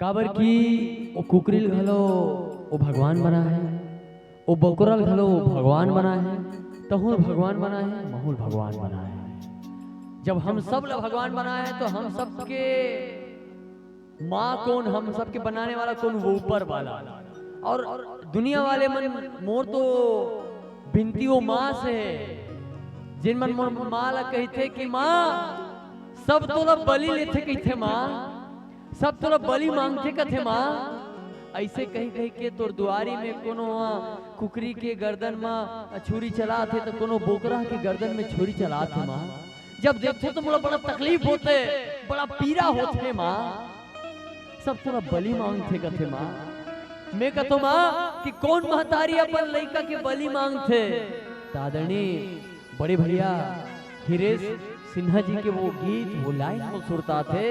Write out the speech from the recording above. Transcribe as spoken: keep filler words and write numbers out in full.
काबर कि ओ कुकरी ल घलो ओ भगवान बना हे, ओ बोकरा ल घलो ओ भगवान बना हे, तहूं ल भगवान बना हे, महूं ल भगवान बना हे। जब हम सब ल भगवान बना हे, तो हम सबके माँ कौन, हम सबके बनाने वाला कौन? वो ऊपर वाला। और दुनिया वाले मन, मोर तो बिनती वो माँ से हे, जेन मन मोर माँ ला कहिथे कि माँ, सब तोला बलि लेथे कहिथे माँ, सब तोला बलि मांगथे कथे माँ। ऐसे कही कही के तोर दुआरी में कोनो ह कुकरी के गर्दन म छुरी चलात हे, त कोनो बोकरा के गर्दन में छुरी चलात हे माँ। जब देखथों त मोला बड़ा तकलीफ होथे, बड़ा पीरा होथे माँ। सब तोला बलि मांगथे कथे माँ। मैं कथों माँ कि कौन महतारी अपन लइका के बलि मांगथे? त आदरणीय बड़े भैया हिरेश सिन्हा जी के वो गीत, वो लाइन मोला सुरताथे।